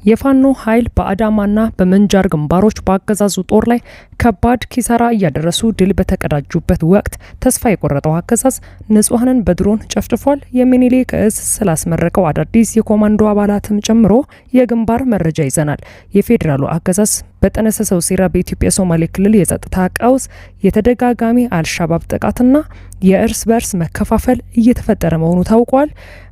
የፋኖ ኃይል በአዳማና በምንጃር ግንባሮች በአገዛዙ ጦር ላይ ከባድ ኪሳራ እያደረሱ ድል በተቀዳጁበት ወቅት ተስፋ የቆረጠው አገዛዝ ንጹሐንን በድሮን ጨፍጭፏል። የሚኒሊክ እዝ ስላስመረቀው አዳዲስ የኮማንዶ አባላትም ጨምሮ የግንባር መረጃ ይዘናል። የፌዴራሉ አገዛዝ በጠነሰሰው ሴራ በኢትዮጵያ ሶማሌ ክልል የጸጥታ ቀውስ፣ የተደጋጋሚ አልሻባብ ጥቃትና የእርስ በርስ መከፋፈል እየተፈጠረ መሆኑ ታውቋል።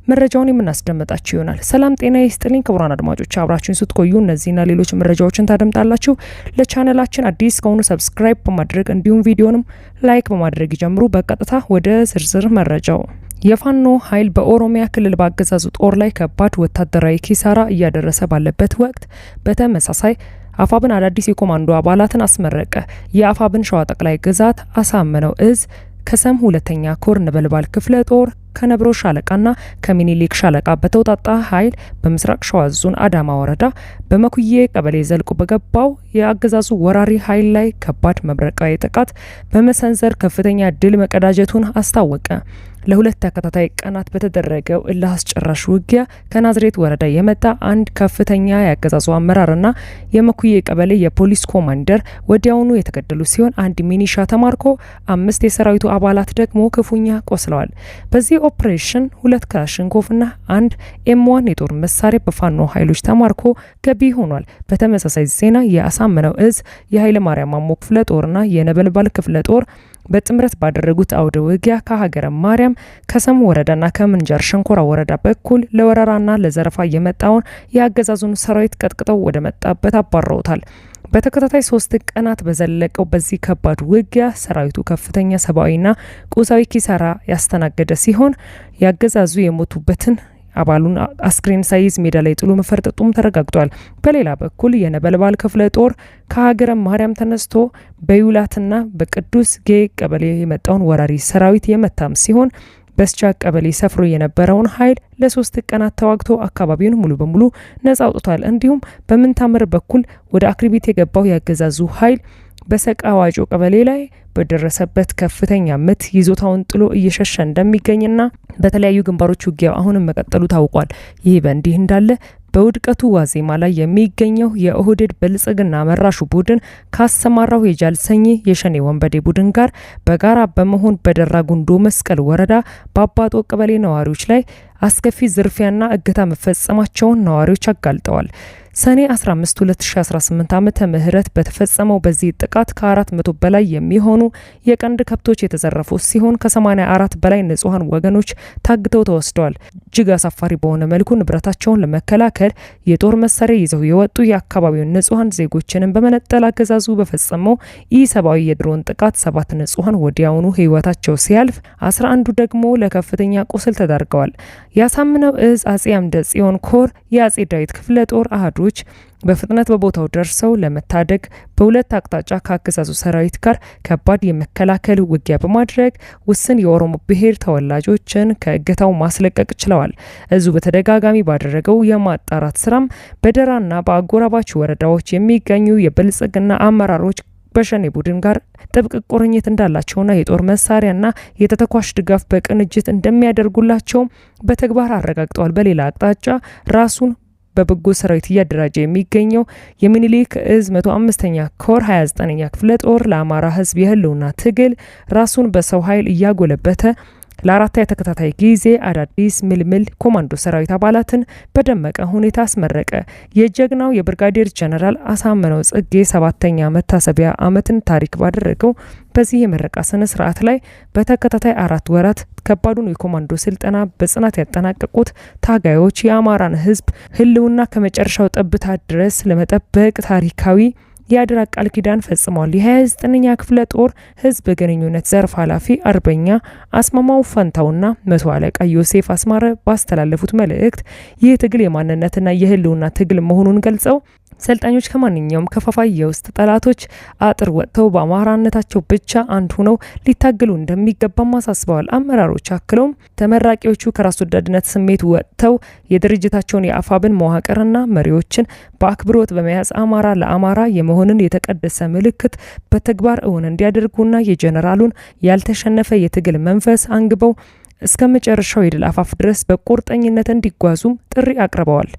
መረጃውን የምናስደምጣችሁ ይሆናል። ሰላም ጤና ይስጥልኝ ክቡራን አድማጮች፣ አብራችሁን ስትቆዩ እነዚህና ሌሎች መረጃዎችን ታደምጣላችሁ። ለቻነላችን አዲስ ከሆኑ subscribe በማድረግ እንዲሁም ቪዲዮንም like በማድረግ ይጀምሩ። በቀጥታ ወደ ዝርዝር መረጃው። የፋኖ ኃይል በኦሮሚያ ክልል በአገዛዙ ጦር ላይ ከባድ ወታደራዊ ኪሳራ እያደረሰ ባለበት ወቅት በተመሳሳይ አፋብን አዳዲስ የኮማንዶ አባላትን አስመረቀ። የአፋብን ሸዋ ጠቅላይ ግዛት አሳምነው እዝ ከሰም ሁለተኛ ኮር ነበልባል ክፍለ ጦር ከነብሮ ሻለቃና ከሚኒሊክ ሻለቃ በተውጣጣ ኃይል በምስራቅ ሸዋ ዞን አዳማ ወረዳ በመኩዬ ቀበሌ ዘልቆ በገባው የአገዛዙ ወራሪ ኃይል ላይ ከባድ መብረቃዊ ጥቃት በመሰንዘር ከፍተኛ ድል መቀዳጀቱን አስታወቀ። ለሁለት ተከታታይ ቀናት በተደረገው እልህ አስጨራሽ ውጊያ ከናዝሬት ወረዳ የመጣ አንድ ከፍተኛ የአገዛዙ አመራርና የመኩዬ ቀበሌ የፖሊስ ኮማንደር ወዲያውኑ የተገደሉ ሲሆን አንድ ሚኒሻ ተማርኮ አምስት የሰራዊቱ አባላት ደግሞ ክፉኛ ቆስለዋል። በዚህ ኦፕሬሽን ሁለት ክላሽንኮቭና አንድ M1 የጦር መሳሪያ በፋኖ ኃይሎች ተማርኮ ገቢ ሆኗል። በተመሳሳይ ዜና የአሳምነው እዝ የኃይለ ማርያም ማሞ ክፍለ ጦርና የነበልባል ክፍለ ጦር በጥምረት ባደረጉት አውደ ውጊያ ከሀገረ ማርያም፣ ከሰም ወረዳና ከምንጃር ሸንኮራ ወረዳ በኩል ለወረራና ለዘረፋ የመጣውን የአገዛዙን ሰራዊት ቀጥቅጠው ወደ መጣበት አባረውታል። በተከታታይ 3 ቀናት በዘለቀው በዚህ ከባድ ውጊያ ሰራዊቱ ከፍተኛ ሰብአዊና ቁሳዊ ኪሳራ ያስተናገደ ሲሆን ያገዛዙ የሞቱበትን አባሉን አስክሬን ሳይዝ ሜዳ ላይ ጥሎ መፈርጠጡም ተረጋግጧል። በሌላ በኩል የነበልባል ክፍለ ጦር ከሀገረ ማርያም ተነስቶ በዩላትና በቅዱስ ጌ ቀበሌ የመጣውን ወራሪ ሰራዊት የመታም ሲሆን በስቻ ቀበሌ ሰፍሮ የነበረውን ኃይል ለ3 ቀናት ተዋግቶ አካባቢውን ሙሉ በሙሉ ነጻ አውጥቷል። እንዲሁም በምንታምር በኩል ወደ አክርቢት የገባው ያገዛዙ ኃይል በሰቃ ዋጮ ቀበሌ ላይ በደረሰበት ከፍተኛ ምት ይዞታውን ጥሎ እየሸሸ እንደሚገኝና በተለያዩ ግንባሮች ውጊያው አሁንም መቀጠሉ ታውቋል። ይህ በእንዲህ እንዳለ በውድቀቱ ዋዜማ ላይ የሚገኘው የኦህዴድ ብልጽግና መራሹ ቡድን ካሰማራው የጃልሰኝ የሸኔ ወንበዴ ቡድን ጋር በጋራ በመሆን በደራ ጉንዶ መስቀል ወረዳ በአባጦ ቀበሌ ነዋሪዎች ላይ አስከፊ ዝርፊያና እገታ መፈጸማቸውን ነዋሪዎች አጋልጠዋል። ሰኔ 15 2018 ዓመተ ምህረት በተፈጸመው በዚህ ጥቃት ከ400 በላይ የሚሆኑ የቀንድ ከብቶች የተዘረፉ ሲሆን ከ84 በላይ ንጹሃን ወገኖች ታግተው ተወስደዋል። እጅግ አሳፋሪ በሆነ መልኩ ንብረታቸውን ለመከላከል የጦር መሳሪያ ይዘው የወጡ የአካባቢውን ንጹሃን ዜጎችንም በመነጠል አገዛዙ በፈጸመው ኢሰብአዊ የድሮን ጥቃት 7 ንጹሃን ወዲያውኑ ህይወታቸው ሲያልፍ 11ዱ ደግሞ ለከፍተኛ ቁስል ተዳርገዋል። የአሳምነው እዝ አጼ አምደ ጽዮን ኮር የአጼ ዳዊት ክፍለ ጦር አሃዶች በፍጥነት በቦታው ደርሰው ለመታደግ በሁለት አቅጣጫ ከአገዛዙ ሰራዊት ጋር ከባድ የመከላከል ውጊያ በማድረግ ውስን የኦሮሞ ብሔር ተወላጆችን ከእገታው ማስለቀቅ ችለዋል። እዙ በተደጋጋሚ ባደረገው የማጣራት ስራም በደራና በአጎራባች ወረዳዎች የሚገኙ የብልጽግና አመራሮች በሸኔ ቡድን ጋር ጥብቅ ቁርኝት እንዳላቸውና የጦር መሳሪያና የተተኳሽ ድጋፍ በቅንጅት እንደሚያደርጉላቸው በተግባር አረጋግጠዋል። በሌላ አቅጣጫ ራሱን በበጎ ሰራዊት እያደራጀ የሚገኘው የሚኒሊክ እዝ 105ኛ ኮር 29ኛ ክፍለ ጦር ለአማራ ሕዝብ የህልውና ትግል ራሱን በሰው ኃይል እያጎለበተ ለአራት ተከታታይ ጊዜ አዳዲስ ምልምል ኮማንዶ ሰራዊት አባላትን በደመቀ ሁኔታ አስመረቀ። የጀግናው የብርጋዴር ጀነራል አሳምነው ጽጌ 7ኛ መታሰቢያ ዓመትን ታሪክ ባደረገው በዚህ የምረቃ ስነ ስርዓት ላይ በተከታታይ 4 ወራት ከባዱን የኮማንዶ ስልጠና በጽናት ያጠናቀቁት ታጋዮች የአማራን ሕዝብ ህልውና ከመጨረሻው ጠብታ ድረስ ለመጠበቅ ታሪካዊ የአደራ ቃል ኪዳን ፈጽመዋል። የ29ኛ ክፍለ ጦር ህዝብ ግንኙነት ዘርፍ ኃላፊ አርበኛ አስማማው ፈንታውና መቶ አለቃ ዮሴፍ አስማረ ባስተላለፉት መልእክት ይህ ትግል የማንነትና የህልውና ትግል መሆኑን ገልጸው ሰልጣኞች ከማንኛውም ከፋፋይ የውስጥ ጠላቶች አጥር ወጥተው በአማራነታቸው ብቻ አንድ ሆነው ሊታገሉ እንደሚገባም አሳስበዋል። አመራሮች አክለውም ተመራቂዎቹ ከራስ ወዳድነት ስሜት ወጥተው የድርጅታቸውን የአፋብን መዋቅርና መሪዎችን በአክብሮት በመያዝ አማራ ለአማራ የመሆንን የተቀደሰ ምልክት በተግባር እውን እንዲያደርጉና የጀነራሉን ያልተሸነፈ የትግል መንፈስ አንግበው እስከ መጨረሻው የድል አፋፍ ድረስ በቁርጠኝነት እንዲጓዙም ጥሪ አቅርበዋል።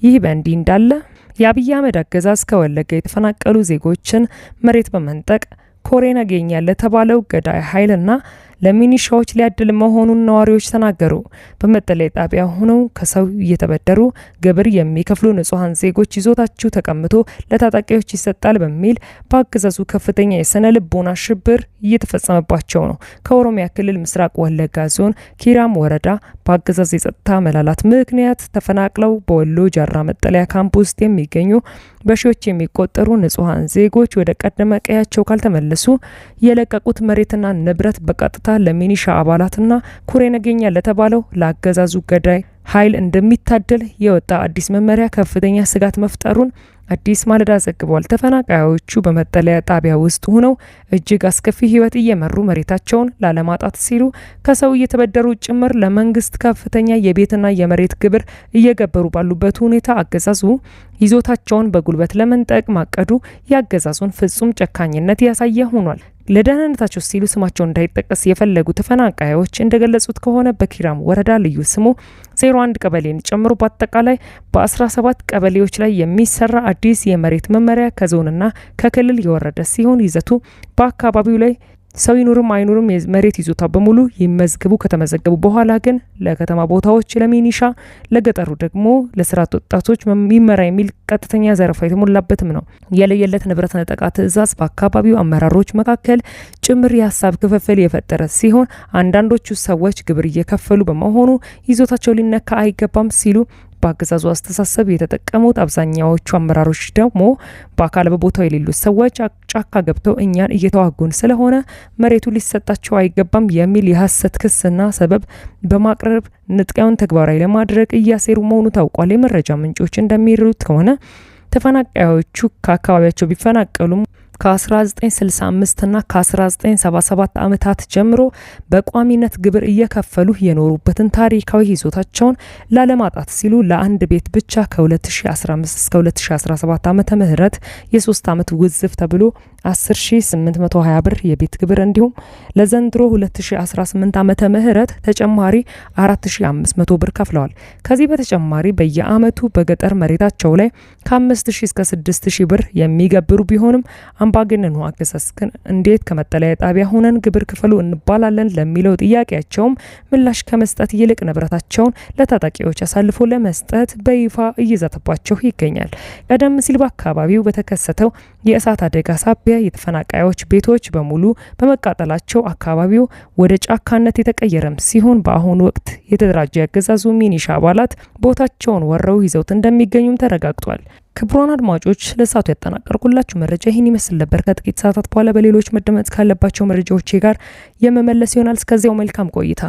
ይህ በእንዲህ እንዳለ የአብይ አህመድ አገዛዝ ከወለጋ የተፈናቀሉ ዜጎችን መሬት በመንጠቅ ኮሬ ነገኛ ለተባለው ገዳይ ኃይልና ለሚኒሻዎች ሊያድል መሆኑን ነዋሪዎች ተናገሩ። በመጠለያ ጣቢያ ሆነው ከሰው እየተበደሩ ግብር የሚከፍሉ ንጹሐን ዜጎች ይዞታችሁ ተቀምቶ ለታጣቂዎች ይሰጣል በሚል በአገዛዙ ከፍተኛ የስነ ልቦና ሽብር እየተፈጸመባቸው ነው። ከኦሮሚያ ክልል ምስራቅ ወለጋ ዞን ኪራም ወረዳ በአገዛዝ የጸጥታ መላላት ምክንያት ተፈናቅለው በወሎ ጃራ መጠለያ ካምፕ ውስጥ የሚገኙ በሺዎች የሚቆጠሩ ንጹሐን ዜጎች ወደ ቀደመ ቀያቸው ካልተመለሱ የለቀቁት መሬትና ንብረት በቀጥታ ለሚኒሻ አባላትና ኩሬ ነገኛ ለተባለው ለአገዛዙ ገዳይ ኃይል እንደሚታደል የወጣ አዲስ መመሪያ ከፍተኛ ስጋት መፍጠሩን አዲስ ማለዳ ዘግቧል። ተፈናቃዮቹ በመጠለያ ጣቢያ ውስጥ ሆነው እጅግ አስከፊ ሕይወት እየመሩ መሬታቸውን ላለማጣት ሲሉ ከሰው እየተበደሩ ጭምር ለመንግስት ከፍተኛ የቤትና የመሬት ግብር እየገበሩ ባሉበት ሁኔታ አገዛዙ ይዞታቸውን በጉልበት ለመንጠቅ ማቀዱ የአገዛዙን ፍጹም ጨካኝነት ያሳየ ሆኗል። ለደህንነታቸው ሲሉ ስማቸው እንዳይጠቀስ የፈለጉ ተፈናቃዮች እንደገለጹት ከሆነ በኪራም ወረዳ ልዩ ስሙ 01 ቀበሌን ጨምሮ በአጠቃላይ በ17 ቀበሌዎች ላይ የሚሰራ አዲስ የመሬት መመሪያ ከዞንና ከክልል የወረደ ሲሆን ይዘቱ በአካባቢው ላይ ሰው ይኑርም አይኑርም የመሬት ይዞታ በሙሉ ይመዝግቡ። ከተመዘገቡ በኋላ ግን ለከተማ ቦታዎች ለሚኒሻ፣ ለገጠሩ ደግሞ ለስራ ወጣቶች ይመራ የሚል ቀጥተኛ ዘረፋ የተሞላበትም ነው። የለየለት ንብረት ነጠቃ ትዕዛዝ በአካባቢው አመራሮች መካከል ጭምር የሀሳብ ክፍፍል የፈጠረ ሲሆን አንዳንዶቹ ሰዎች ግብር እየከፈሉ በመሆኑ ይዞታቸው ሊነካ አይገባም ሲሉ በአገዛዙ አስተሳሰብ የተጠቀሙት፣ አብዛኛዎቹ አመራሮች ደግሞ በአካል በቦታው የሌሉት ሰዎች ጫካ ገብተው እኛን እየተዋጉን ስለሆነ መሬቱ ሊሰጣቸው አይገባም የሚል የሀሰት ክስና ሰበብ በማቅረብ ንጥቂያውን ተግባራዊ ለማድረግ እያሴሩ መሆኑ ታውቋል። የመረጃ ምንጮች እንደሚሉት ከሆነ ተፈናቃዮቹ ከአካባቢያቸው ቢፈናቀሉም ከ1965 እና ከ1977 ዓመታት ጀምሮ በቋሚነት ግብር እየከፈሉ የኖሩበትን ታሪካዊ ይዞታቸውን ላለማጣት ሲሉ ለአንድ ቤት ብቻ ከ2015 እስከ 2017 ዓመተ ምህረት የሶስት ዓመት ውዝፍ ተብሎ 10820 ብር የቤት ግብር እንዲሁም ለዘንድሮ 2018 ዓመተ ምህረት ተጨማሪ 4500 ብር ከፍለዋል። ከዚህ በተጨማሪ በየአመቱ በገጠር መሬታቸው ላይ ከ5000 እስከ 6000 ብር የሚገብሩ ቢሆንም አምባገነኑ አገዛዝ ግን እንዴት ከመጠለያ ጣቢያ ሆነን ግብር ክፈሉ እንባላለን ለሚለው ጥያቄያቸውም ምላሽ ከመስጠት ይልቅ ንብረታቸውን ለታጣቂዎች አሳልፎ ለመስጠት በይፋ እየዛተባቸው ይገኛል። ቀደም ሲል በአካባቢው በተከሰተው የእሳት አደጋ ሳቢያ የተፈናቃዮች ቤቶች በሙሉ በመቃጠላቸው አካባቢው ወደ ጫካነት የተቀየረም ሲሆን በአሁኑ ወቅት የተደራጀ ያገዛዙ ሚኒሻ አባላት ቦታቸውን ወረው ይዘውት እንደሚገኙም ተረጋግጧል። ክቡራን አድማጮች ለሰዓቱ ያጠናቀርኩላችሁ መረጃ ይህን ይመስል ነበር። ከጥቂት ሰዓታት በኋላ በሌሎች መደመጥ ካለባቸው መረጃዎቼ ጋር የመመለስ ይሆናል። እስከዚያው መልካም ቆይታ።